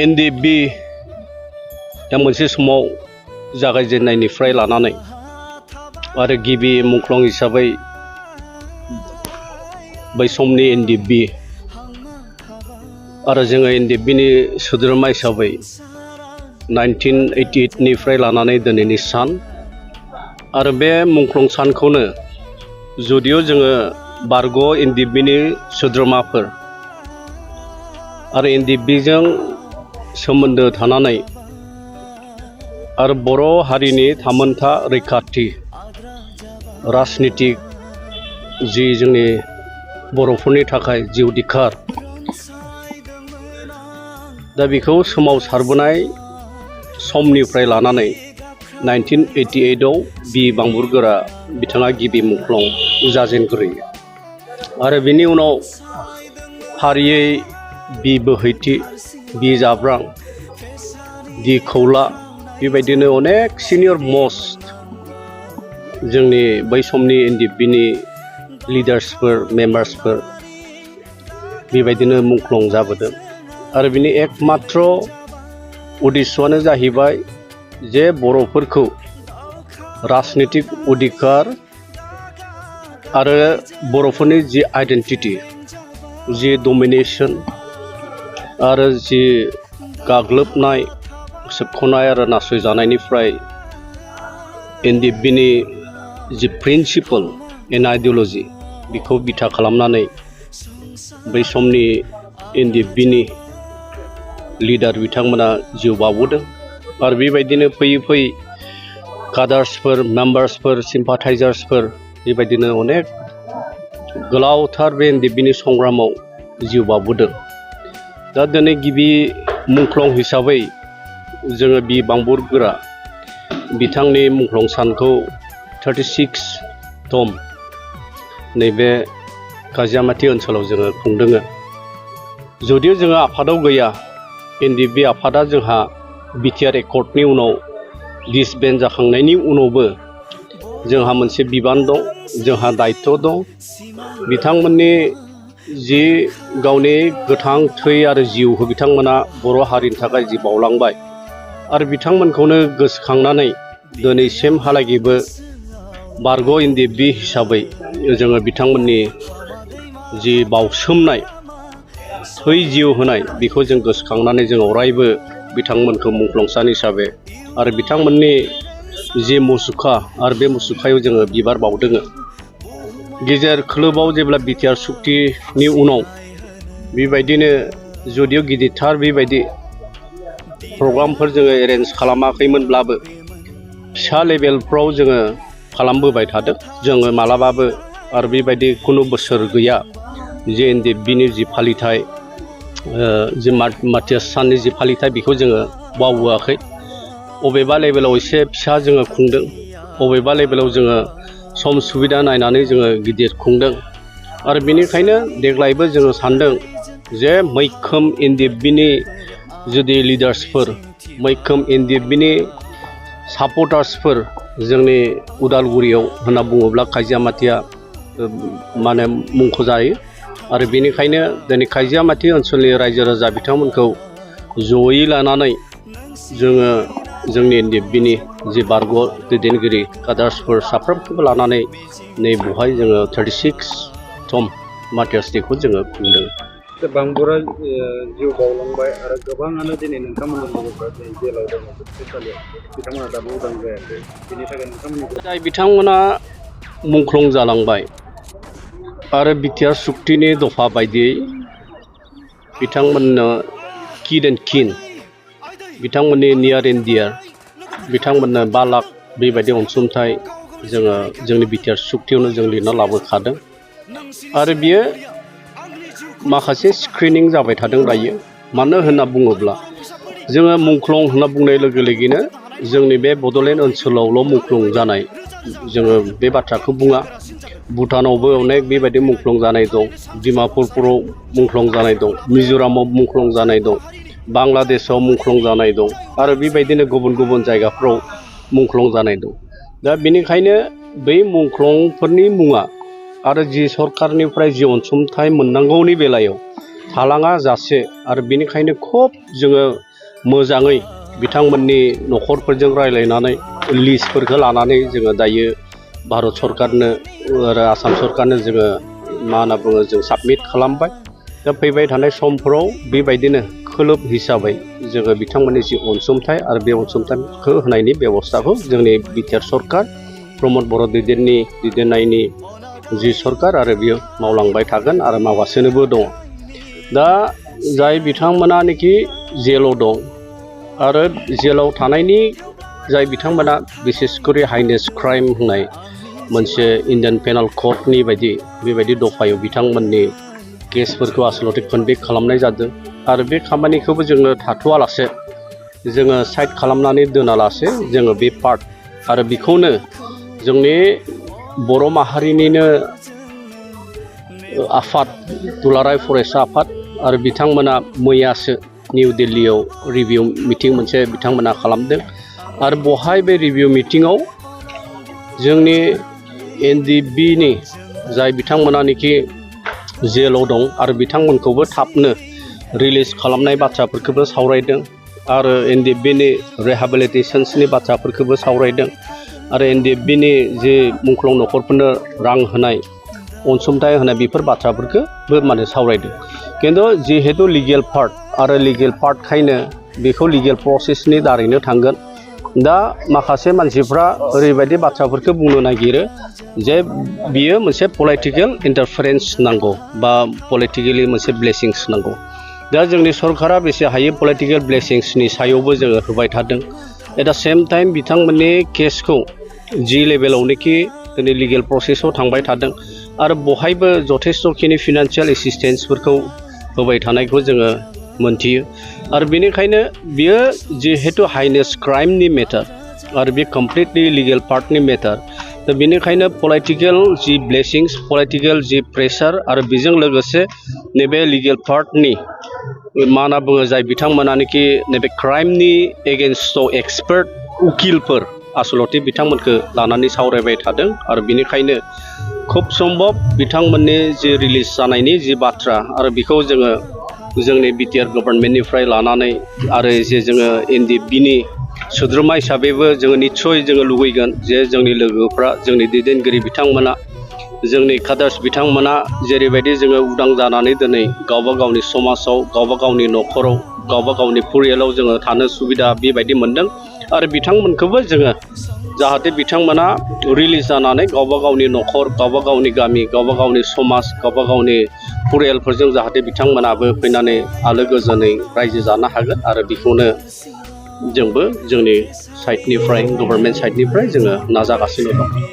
NDFB मोनसे समाव जागायजेननायनिफ्राय लानानै आरो गिबि मुंख्लं हिसाबै बै समनि एनडिएफबि आरो जोङो एनडिएफबिनि सोद्रोमा हिसाबै 1988 निफ्राय लानानै दिनैनि सान आरो बे मुंख्लं सानखौनो जुदिअ जोङो बारग' एनडिएफबिनि सोद्रोमाफोर आरो एनडिएफबिजों सोमोन्दो थानानै आरो बर' हारिनि थामोनथा रैखाथि राजनितिक जि जोंनि बर'फोरनि थाखाय जिउ दिखार दा बेखौ सोमावसारबोनाय समनिफ्राय लानानै 1988 आव बि बांबुरगोरा बिथाङा गिबि मुंख्लं जाजेनग्रोयो आरो बिनि उनाव फारियै बि बोहैथि बि जाब्रां दि खौला बेबायदिनो अनेक सिनियर मस्ट जोंनि बै समनि एनडिएफबिनि लिडार्सफोर मेम्बार्सफोर बेबायदिनो मुंख्लं जाबोदों आरो बिनि एकमात्र उद्देश्यआनो जाहैबाय जे बर'फोरखौ राजनितिक अधिकार आरो बर'फोरनि जि आइडेन्टिटि जि डमिनेशन आरो जि गाग्लोबनाय सोबख'नाय आरो नासयजानायनिफ्राय एनडिएफबिनि जि प्रिन्सिपल एन्ड आइडिय'लजि बेखौ बिथा खालामनानै बै समनि एनडिएफबिनि लिडार बिथांमोना जिउ बावबोदों आरो बेबायदिनो फैयै फैयै काडार्सफोर मेम्बार्सफोर सिम्पाथाइजार्सफोर बेबायदिनो अनेक गोलावथार बे एनडिएफबिनि संग्रामाव जिउ बावबोदों। दा दिनै गिबि मुंख्लं हिसाबै जोङो बि बांबुरगोरा बिथांनि मुंख्लं सानखौ 36 नैबे काजियामाति ओनसोलाव जोङो खुंदों। जुदिअ जोङो आफादाव गैया एनडिएफबि आफादा जोंहा बिटिआर एकर्डनि उनाव डिसबेन्ड जाखांनायनि उनावबो जोंहा मोनसे बिबान दं जोंहा दायित्व दं बिथांमोननि जि गावनि गोथां थै आरो जिउ बिथांमोना बर' हारिनि थाखाय जि बावलांबाय आरो बिथांमोनखौनो गोसोखांनानै दिनैसिमहालागैबो बारग' एनडिएफबि हिसाबै जोङो बिथांमोननि जि बावसोमनाय थै जिउ होनाय बेखौ जों गोसोखांनानै जों अरायबो बिथांमोनखौ मुंख्लं सान हिसाबै आरो बिथांमोननि जि मुसुखा आरो बे मुसुखायाव जोङो बिबार बावदों। गेजेर खोलोबाव जेब्ला बिटिआर सुक्तिनि उनाव बेबायदिनो जुदिअ गिदिरथार बेबायदि प्रग्रामफोर जोङो एरेन्ज खालामाखैमोनब्लाबो फिसा लेभेलफ्राव जोङो खालामबोबाय थादों जोङो मालाबाबो आरो बेबायदि खुनु बोसोर गैया जे एनडिएफबिनि जि फालिथाय जि मातियास साननि जि फालिथाय बेखौ जोङो बावबोआखै अबेबा लेभेलाव एसे फिसा जोङो खुंदों अबेबा लेभेलाव जोङो सम सुबिदा नायनानै जोङो गिदिर खुंदों आरो बेनिखायनो देग्लायबो जोङो सानदों जे मैखोम एनडिएफबिनि जुदि लिडार्सफोर मैखोम एनडिएफबिनि सापर्टार्सफोर जोंनि उदालगुरियाव होनना बुङोब्ला काजियामातिया माने मुंख'जायो आरो बेनिखायनो दिनै काजियामाति ओनसोलनि रायजो राजा बिथांमोनखौ जयै लानानै जोङो जोंनि एनडिएफबिनि जि बारग' दैदेनगिरि काडार्सफोर साफ्रोमखौबो लानानै नै बेवहाय जोङो 36 मातियास डेखौ जोङो खुंदों। बांबुरा जिउ बावलांबाय आरो गोबाङानो दिनै नोंथांमोननि लोगोफोरा दिनै जेलाव दङ स्पेसियेलि बिथांमोना दाबो उदां जायाखै बेनि थाखाय नोंथांमोननि जाय बिथांमोना मुंख्लं जालांबाय आरो बिटिआर सुक्तिनि दफा बायदियै बिथांमोननो किड एन्ड किन बिथांमोननि नियार एन्ड डियार बिथांमोननो 5 लाख बेबायदि अनसुंथाइ जोङो जोंनि बिटिआर सुक्तियावनो जों लिरना लाबोखादों आरो बियो माखासे स्क्रिनिं जाबाय थादों दायो मानो होनना बुङोब्ला जोङो मुंख्लं होनना बुंनाय लोगो लोगोनो जोंनि बे बड'लेण्ड ओनसोलावल' मुंख्लं जानाय जोङो बे बाथ्राखौ बुङा भुटानावबो अनेक बेबायदि मुंख्लं जानाय दं डिमापुरफोराव मुंख्लं जानाय दं मिज'रामाव मुंख्लं जानाय दं बांलादेशआव मुंख्लं जानाय दं आरो बेबायदिनो गुबुन गुबुन जायगाफ्राव मुंख्लं जानाय दं। दा बेनिखायनो बै मुंख्लंफोरनि मुङा आरो जि सरकारनिफ्राय जि अनसुंथाइ मोननांगौनि बेलायाव थालाङा जासे आरो बेनिखायनो खोब जोङो मोजाङै बिथांमोननि न'खरफोरजों रायज्लायनानै लिस्टफोरखौ लानानै जोङो दायो भारत सरकारनो आरो आसाम सरकारनो जोङो मा होनना बुङो जों साबमिट खालामबाय। दा फैबाय थानाय समफोराव बेबायदिनो खोलोब हिसाबै जोङो बिथांमोननि जि अनसुंथाइ आरो बे अनसुंथाइखौ होनायनि बेबस्थाखौ जोंनि बिटिआर सरकार प्रमद बर' दैदेननायनि जि सरकार आरो बियो मावलांबाय थागोन आरो मावगासिनोबो दङ। दा जाय बिथांमोनानोखि जेलाव दं आरो जेलाव थानायनि जाय बिथांमोना बिसेसकरि हाइनेस क्राइम होननाय मोनसे इन्डियान पेनाल क'डनि बेबायदि दफायाव बिथांमोननि केसफोरखौ आसलथे कनभिक्ट खालामनाय जादों आरो बे खामानिखौबो जोङो थाथ'आलासे जोङो साइड खालामनानै दोनालासे जोङो बे पार्ट आरो बेखौनो जोंनि बर' माहारिनिनो आफाद दुलाराय फरायसा आफाद आरो बिथांमोना मैयासो निउ दिल्लीयाव रिभिउ मिटिं मोनसे बिथांमोना खालामदों आरो बहाय बे रिभिउ मिटिङाव जोंनि एनडिएफबिनि जाय बिथांमोनानोखि जेलाव दं आरो बिथांमोनखौबो थाबनो रिलिज खालामनाय बाथ्राफोरखौबो सावरायदों आरो एनडिएफबिनि रिहेबिलिटेशन्सनि बाथ्राफोरखौबो सावरायदों आरो एनडिएफबिनि जे मुंख्लं न'खरफोरनो रां होनाय अनसुंथाइ होनाय बेफोर बाथ्राफोरखौबो माने सावरायदों। खिन्थु जिहेतु लिगेल पार्ट आरो लिगेल पार्टखायनो बेखौ लिगेल प्रसेसनि दारैनो थांगोन। दा माखासे मानसिफ्रा ओरैबायदि बाथ्राफोरखौ बुंनो नागिरो जे बियो मोनसे पलिटिकेल इन्टारफारेन्स नांगौ बा पलिटिकेलि मोनसे ब्लेसिंस नांगौ। दा जोंनि सरकारा बेसे हायो पलिटिकेल ब्लेसिंसनि सायावबो जोङो होबाय थादों। एट दा सेम टाइम बिथांमोननि केसखौ जि लेभेलावनोखि दिनै लिगेल प्रसेसआव थांबाय थादों आरो बहायबो जथेस्थ'खिनि फिनान्सियेल एसिस्टेन्सफोरखौ होबाय थानायखौ जोङो मोनथियो आरो बेनिखायनो बियो जिहेतु हाइनेस क्राइमनि मेटार आरो बे कमप्लिटलि लिगेल पार्टनि मेटार। दा बेनिखायनो पलिटिकेल जि ब्लेसिंस पलिटिकेल जि प्रेसार आरो बेजों लोगोसे नैबे लिगेल पार्टनि मा होनना बुङो जाय बिथांमोनानोखि नैबे क्राइमनि एगेन्स्टआव एक्सपार्ट उकिलफोर आसलथे बिथांमोनखौ लानानै सावरायबाय थादों आरो बेनिखायनो खुब सम्भब बिथांमोननि जि रिलिज जानायनि जि बाथ्रा आरो बेखौ जोङो जोंनि बिटिआर गभर्नमेन्टनिफ्राय लानानै आरो जे जोङो एनडिएफबिनि सोद्रोमा हिसाबैबो जोङो निस्सय जोङो लुबैगोन जे जोंनि लोगोफ्रा जोंनि दैदेनगिरि बिथांमोना जोंनि कादार्स बिथांमोना जेरैबायदि जोङो उदां जानानै दिनै गावबा गावनि समाजाव गावबा गावनि न'खराव गावबा गावनि फरियालाव जोङो थानो सुबिदा बेबायदि मोनदों आरो बिथांमोनखौबो जोङो जाहाथे बिथांमोना रिलिज जानानै गावबा गावनि न'खर गावबा गावनि गामि गावबा गावनि समाज गावबा गावनि फरियालफोरजों जाहाथे बिथांमोनाबो फैनानै आलो गोजोनै रायजो जानो हागोन आरो बेखौनो जोंबो जोंनि साइडनिफ्राय गभर्नमेन्ट साइडनिफ्राय जोङो नाजागासिनो दं।